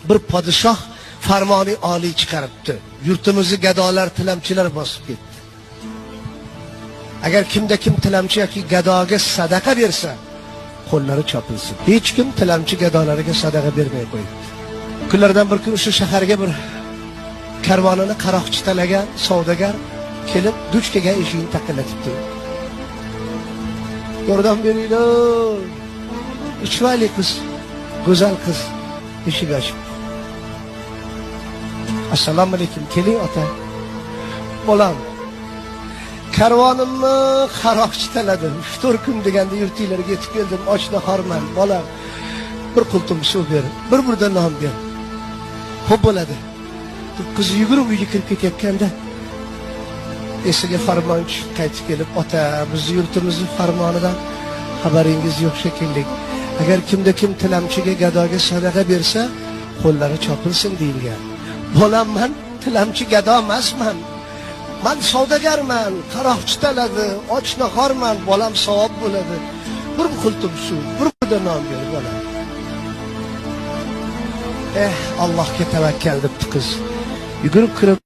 Bir podshoh farmoni oliy chiqaribdi. Yurtimizni gadolar, tilamchilar bosib ketdi. Agar kimda kim tilamchi yoki gadoga sadaqa bersa, qo'llari chopilsin. Hech kim tilamchi gadolariga sadaqa bermay qo'yibdi. Kunlardan bir kun o'sha shaharga bir karvonini qaroqchi talagan savdogar kelib duch kelgan eshigini taqillatibdi. Yordam beringlar. Chiroyli qiz, go'zal qiz eshik ochibdi. Assalomu alaykum, keling ota. Bolam, karvonimni qaroqchi taladi. 3-4 kun deganda yurtinglarga yetib keldim, och nahorman, bolam. Bir qultum suv ber, bir burda non ber. Xo'p bo'ladi. Qiz yugurib uyga kirib ketayotganda esiga farmon tushib qaytib kelib, ota, bizni yurtimizni farmonidan xabaringiz yo'q shekilli. Agar kimda kim tilamchiga, gadoga sadaqa bersa, qo'llari chopilsin deyilgan. Bolam, man tilamchi gado emasman. Man savdogarman, qaroqchi taladi, och nahorman, bolam savob bo'ladi. Bir qultum suv, bir burda non ber bolam. Allohga tavakkal debdi qiz. Yugurib kirib